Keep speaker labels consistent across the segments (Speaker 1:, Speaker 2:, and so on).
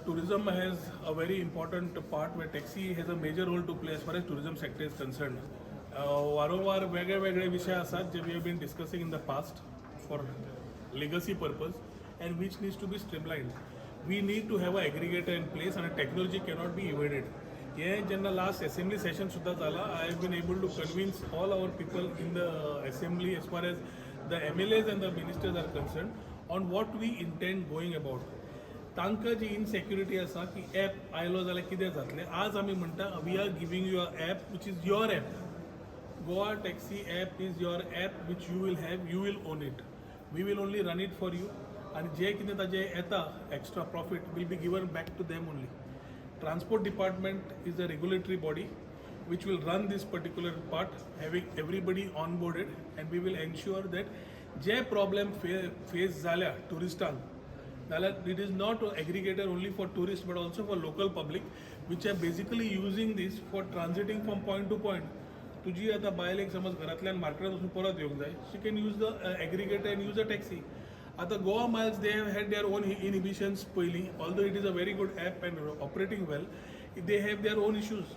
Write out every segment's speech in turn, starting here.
Speaker 1: Tourism has a very important part where taxi has a major role to play as far as tourism sector is concerned. वारंवार वेगळे वेगळे विषय आसात जे we have been discussing in the past for legacy purpose and which needs to be streamlined. We need to have a aggregator in place आणि technology cannot be इव्हेडेड. हे जेन्ना last assembly Seshan सुद्दां जाला, I have been able to convince all our people in the assembly, as far as the MLAs and the ministers are concerned, on what we intend going about. तांकां जी इनसेक्युरिटी आसा की app आयलो जाल्यार कितें जातलें, आज आमी म्हणटा, we are giving you a app which is your app. Goa Taxi app is your app which you will have, you will own it. We will only run it for you आनी जे कितें ताजें येता, extra profit will be given back to them only. Transport department is a regulatory body which will run this particular part, having everybody onboarded, and we will ensure that J problem face जाल्या ट्युरिस्टांक जाल्यार, it is not aggregator only for tourist but also for local public which are basically using this for transiting from point to point. तुजी आतां बायलेक समज घरांतल्यान मार्केटात वचून परत येवंक जाय, she can use the aggregator and use a taxi. आतां Goa miles, they have had their own inhibitions पयलीं. Although it is a very good app and operating well, they have their own issues.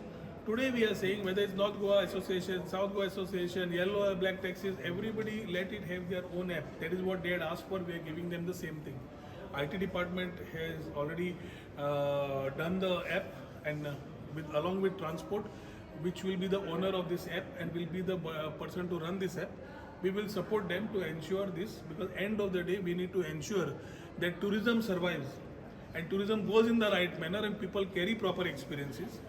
Speaker 1: Today we are saying, whether it's North Goa Association, South Goa Association, Yellow or Black Taxis, everybody, let it have their own app. That is what they had asked for. We are giving them the same thing. IT department has already done the app and with along with transport, which will be the owner of this app and will be the person to run this app. We will support them to ensure this, because end of the day we need to ensure that tourism survives and tourism goes in the right manner and people carry proper experiences.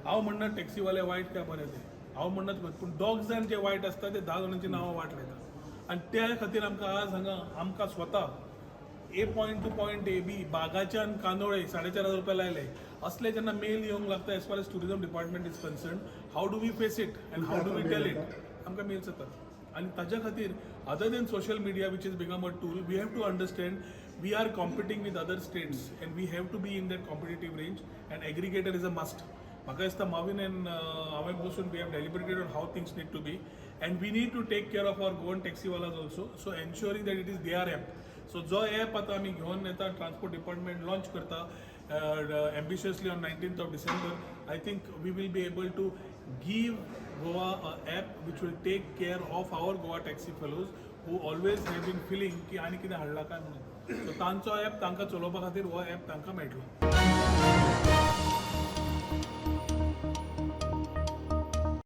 Speaker 1: हांव म्हणना टॅक्सीवाले वायट काय बरें ते, हांव म्हणनात, पूण दोग जाण जे वायट आसता ते 10 जाणांची नांवां वाट लायता आनी त्या खातीर आमकां आज हांगा आमकां स्वता A point to point A B, बागाच्यान Candolim 4500 रुपया लायले. असले जेन्ना मेल येवंक लागता, as far as tourism department is concerned, how do we face it and how do we tell it? आमकां मेल्स येतात आनी ताज्या खातीर, other than social media, which is become a tool, we have to understand we are competing with other states and we have to be in that competitive range, and aggregator is a must. म्हाका दिसता Mauvin and हांवें बसून we have deliberated on how things need to be, and we need to take care of our Goan taxiwalas also, so ensuring that it is their app. So जो app आतां आमी घेवन येता, transport department launch करता ambitiously on 19th of December, I think we will be able to give Goa a app which will take care of our Goa taxi fellows who always have been feeling की आनी कितें हाडलां काय म्हणून. So तांचो app तांकां चलोवपा खातीर हो ॲप तांकां मेळटलो.